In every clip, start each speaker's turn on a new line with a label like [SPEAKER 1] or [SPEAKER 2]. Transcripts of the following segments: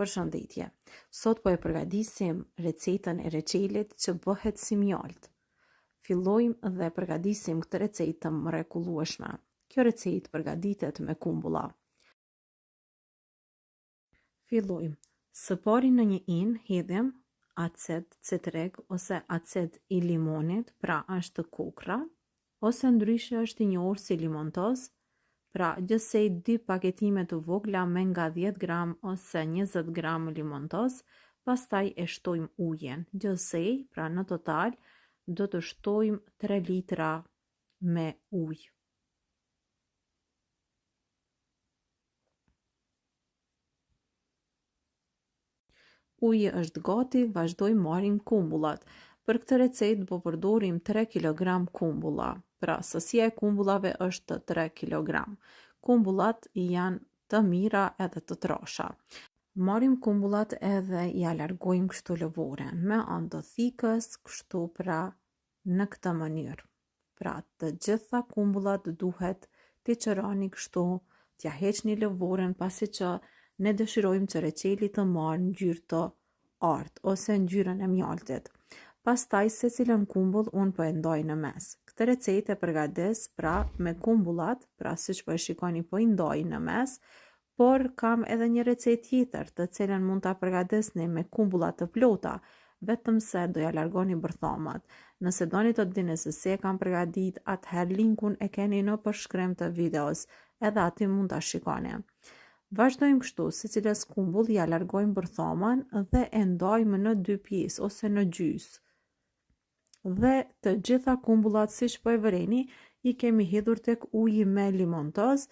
[SPEAKER 1] Përshëndetje. Sot po e përgatisim recetën e reçelit që bëhet si mjaltë. Fillojmë dhe përgatisim këtë recetë të mrekullueshme. Kjo recetë përgatitet me kumbulla. Fillojmë. Së pari në një enë hedhim acid citrik ose acid i limonit, pra është kokrra, ose ndryshe është i njohur si limontoz, pra gjithsej dy paketime të vogla me nga 10 gram ose 20 gram limontoz, pastaj e shtojmë ujin. Gjithsej, pra në total, do të shtojmë 3 litra me ujë. Uji është gati, vazhdojmë marrim kumbullat. Për këtë recetë po përdorim 3 kg kumbulla. Pra, sasia e kumbullave është 3 kg. Kumbullat janë të mira edhe të trasha. Marrim kumbullat edhe ja largojmë kështu lëvoren me anë të thikës, kështu pra në këtë mënyrë. Pra, të gjitha kumbullat duhet t'i qëroni kështu, t'ja heqni lëvoren pasi që ne dëshirojmë që reçeli të marrë ngjyrë të artë ose ngjyrën e mjaltit. Pastaj secilën kumbull unë po e ndaj në mes. Këtë recetë e përgatis pra me kumbullat, pra siç po e shikoni po i ndaj në mes, Por kam edhe një recetë tjetër, të cilën mund ta përgatisni me kumbulla të plota, vetëm se do ja largoni bërthamat. Nëse doni të dini se si e kam përgatit, atëherë linkun e keni në përshkrim të videos, edhe aty mund ta shikoni. Vazhdojmë kështu, secilës kumbull ja largojmë bërthamën dhe e ndajmë në dy pjesë ose në gjysë. Dhe të gjitha kumbullat siç po e vëreni i kemi hedhur tek uji me limontoz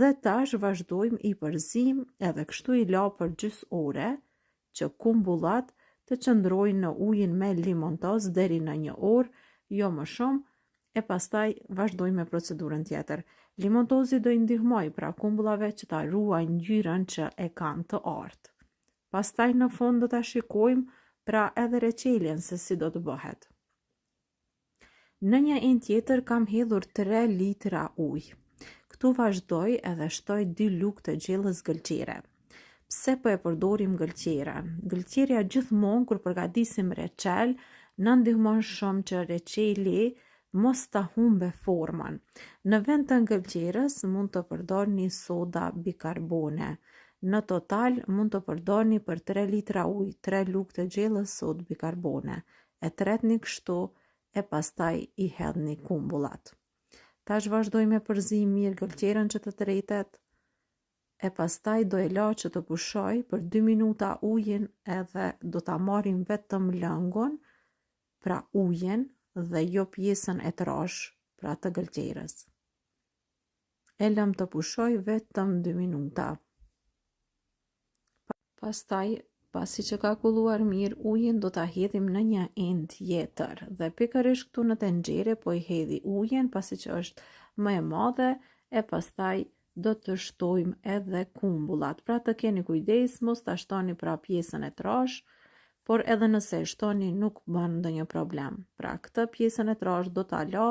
[SPEAKER 1] dhe tash vazhdojmë i përzijmë edhe kështu i la për gjysë ore që kumbullat të qëndrojnë në ujin me limontoz deri në një orë, jo më shumë, e pastaj vazhdojmë me procedurën tjetër. Limontozi do i ndihmojë pra kumbullave që ta ruajnë ngjyrën që e kanë të artë. Pastaj në fund do ta shikojmë pra edhe reçelin se si do të bëhet. Në një enë tjetër kam hedhur 3 litra ujë. Këtu vazhdoj edhe shtoj 2 lugë të gjellës gëlqere. Pse po e përdorim gëlqeren? Gëlqerja gjithmonë kur përgatisim reçel na ndihmon shumë që reçeli mos ta humbe formën. Në vend të gëlqeres mund të përdorni soda bikarbone. Në total mund të përdorni për 3 litra ujë, 3 lugë të gjellës sodë bikarbone. E tretni kështu e pastaj i hedhni kumbullat. Tash vazhdojmë e përzijmë mirë gëlqeren që të tretet e pastaj do e la që të pushoj për 2 minuta ujin edhe do ta marrim vetëm lëngun pra ujin dhe jo pjesën e trashë, pra të gëlqeres. E lëmë të pushoj vetëm 2 minuta. Pastaj, pasi që ka kulluar mirë ujin, do ta hedhim në një enë tjetër. Dhe pikërisht këtu në tenxhere po i hedhi ujin, pasi që është më e madhe, e pastaj do të shtojmë edhe kumbullat. Pra të keni kujdes, mos ta shtoni pra pjesën e trashë, por edhe nëse e shtoni nuk bën ndonjë problem. Pra këtë pjesën e trashë do ta la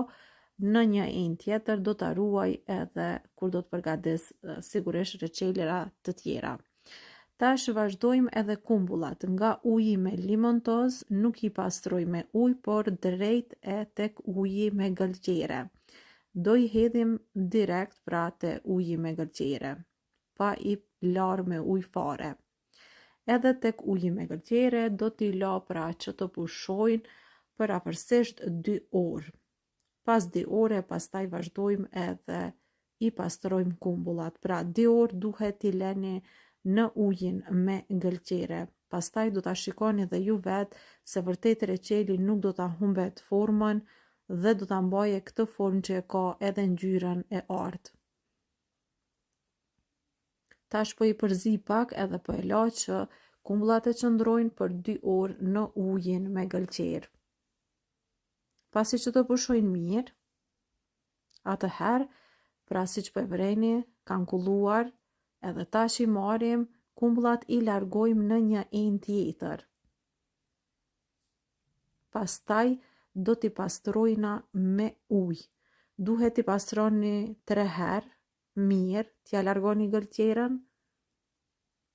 [SPEAKER 1] në një enë tjetër, do ta ruaj edhe kur do të përgatis sigurisht reçelera të tjera. Tash vazhdojmë edhe kumbullat nga uji me limontoz, nuk i pastroj me ujë, por drejt e tek uji me gëlqere. Do i hedhim direkt pra te uji me gëlqere, pa i larë me ujë fare. Edhe tek uji me gëlqere do t'i la pra që të pushojnë përafërsisht 2 orë. Pas dy ore pastaj vazhdojmë edhe i pastrojmë kumbullat. Pra dy orë duhet t'i leni në ujin me gëlqere. Pastaj do ta shikoni dhe ju vetë se vërtet reçeli nuk do ta humbet formën dhe do ta mbaje këtë formë që e ka edhe ngjyrën e artë. Tash po i përzi pak edhe po e la që kumbullat të qëndrojnë për 2 orë në ujin me gëlqerë. Pasi që të pushojnë mirë, atëherë, pra siç po e vëreni, kanë kulluar, edhe tash i marrim, kumbullat i largojmë në një enë tjetër. Pastaj do t'i pastrojna me ujë. Duhet t'i pastroni tre herë, mirë, t'ia largoni gëlqeren.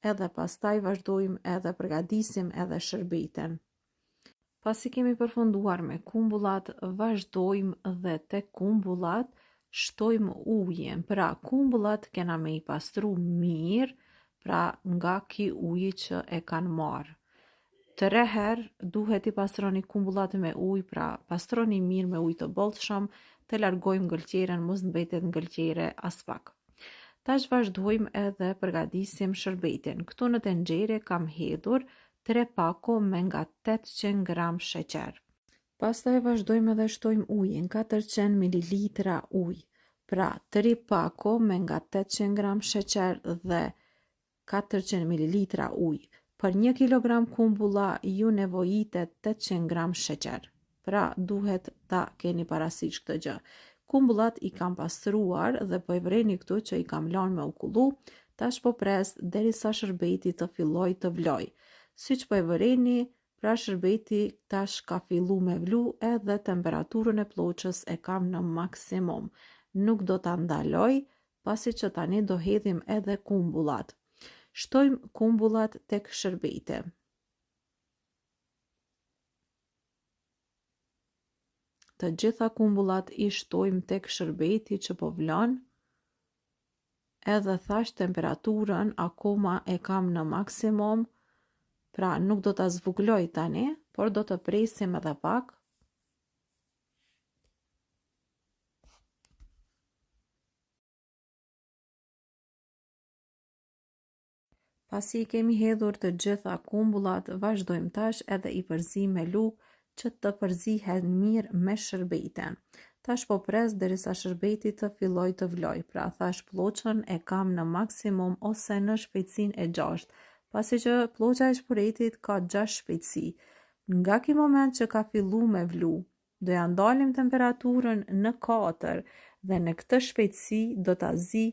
[SPEAKER 1] Edhe pastaj vazhdojmë edhe përgatisim edhe shërbetin. Pasi kemi përfunduar me kumbullat, vazhdojmë dhe te kumbullat shtojmë ujin. Pra, kumbullat kena me i pastru mirë, pra nga ki uji që e kanë marrë. Tre herë duhet i pastroni kumbullat me ujë, pra pastroni mirë me ujë të bollshëm, të largojmë ngëlqeren, mos mbetet ngëlqere aspak. Tash vazhdojmë edhe përgatisim shërbetin. Këtu në tenxhere kam hedhur 3 pako me nga 800 gram sheqer. Pastaj vazhdojmë edhe shtojmë ujin, 400 ml ujë. Pra, 3 pako me nga 800 gram sheqer dhe 400 ml ujë. Për 1 kg kumbulla ju nevojitet 800 gram sheqer. Pra, duhet ta keni parasysh këtë gjë. Kumbullat i kam pastruar dhe po e vëreni këtu që i kam lanë me u kullu, tash po pres derisa shërbeti të filloj të vloj. Siç po e vëreni, pra shërbeti tash ka fillu me vlu edhe temperaturën e plloçës e kam në maksimum. Nuk do ta ndaloj, pasi që tani do hedhim edhe kumbullat. Shtojmë kumbullat tek shërbeti. Të gjitha kumbullat i shtojmë tek shërbeti që po vlon. Edhe thash temperaturën akoma e kam në maksimum, pra nuk do ta zvogëloj tani, por do të presim edhe pak. Pasi i kemi hedhur të gjitha kumbullat, vazhdojmë tash edhe i përzijmë me lugë që të përzihen mirë me shërbetin. Tash po pres derisa shërbeti të filloj të vloj, pra thash plloçën e kam në maksimum ose në shpejtësinë e 6, pasi që plloça e shporetit ka 6 shpejtësi. Nga ky moment që ka fillu me vlu, do ja ndalim temperaturën në 4 dhe në këtë shpejtësi do ta zi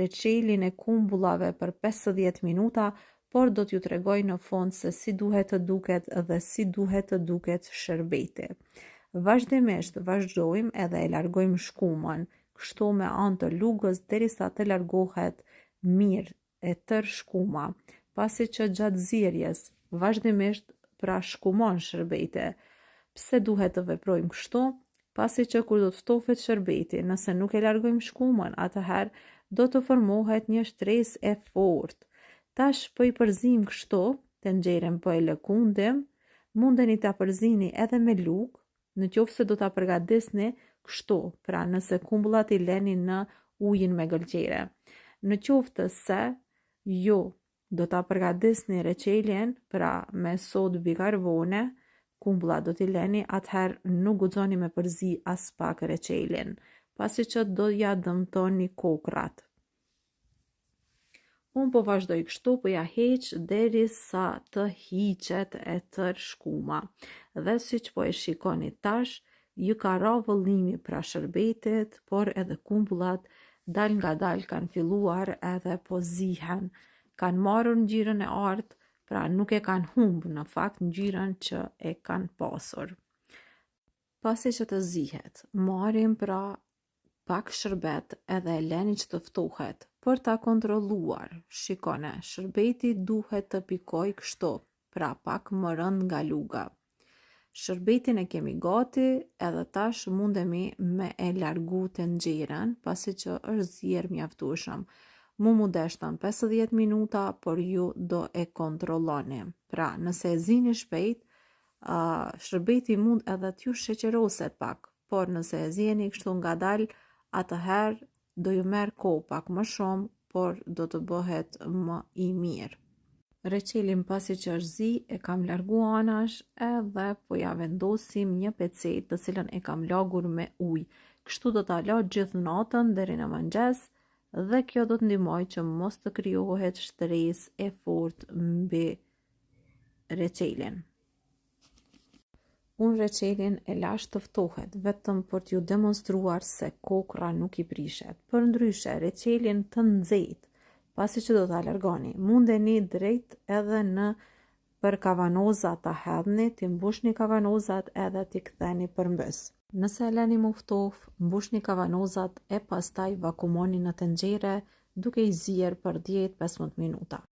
[SPEAKER 1] reçelin e kumbullave për 50 minuta, por do t'ju tregoj në fund se si duhet të duket dhe si duhet të duket sherbeti. Vazhdimisht vazhdojmë edhe e largojmë shkumën, kështu me anë të lugës derisa të largohet mirë e tërë shkuma, pasi që gjatë zierjes vazhdimisht pra shkumon sherbeti. Pse duhet të veprojmë kështu? Pasi që kur do të ftohet sherbeti, nëse nuk e largojmë shkumën, atëherë do të formohet një shtresë e fortë. Tash po i përzijmë kështu, tenxheren po e lëkundim, mundeni ta përzini edhe me lugë, në qoftë se do ta përgatisni kështu, pra nëse kumbullat i leni në ujin me gëlqere. Në qoftë se ju do ta përgatisni reçelin, pra me sodë bikarbone, kumbullat do t'i leni, atëherë nuk guxoni me përzi aspak reçelin, pasi që do ja dëmtoni kokrrat. Unë po vazhdoj kështu, po ja heq derisa të hiqet e tërë shkuma. Dhe siç po e shikoni tash, ju ka ra vëllimi pra shërbetit, por edhe kumbullat dalngadalë kanë filluar edhe po zihen. Kanë marrur ngjyrën e artë, pra nuk e kanë humb në fakt ngjyrën që e kanë pasur. Pasi që të zihet, marrim pra pak shërbet edhe e leni që të ftohet, për ta kontrolluar, shikone, shërbeti duhet të pikoj kështu, pra pak më rënd nga luga. Shërbetin e kemi gati edhe tash mundemi me e largu tenxheren, pasi që është zier mjaftueshëm. Mu mu deshtën 50 minuta, por ju do e kontrolloni. Pra, nëse e zini shpejt, uh, shërbeti mund edhe t'ju sheqeroset pak, por nëse e zieni kështu ngadalë, atëherë do ju merr kohë pak më shumë, por do të bëhet më i mirë. Reçelin pasi që është zi, e kam largu anash edhe po ja vendosim një pecetë të cilën e kam lagur me ujë. Kështu do ta la gjithë natën deri në mëngjes dhe kjo do të ndihmojë që mos të krijohet shtresë e fortë mbi reçelin. Unë reçelin e lash të ftohet, vetëm për t'ju demonstruar se kokrra nuk i prishet. Përndryshe, reçelin të nxehtë, pasi që do ta largoni, mundeni drejt edhe nëpër kavanoza ta hedhni, t'i mbushni kavanozat edhe t'i ktheni përmbys. Nëse e leni mu ftof, mbushni kavanozat e pastaj vakumoni në tenxhere duke i zier për 10-15 minuta.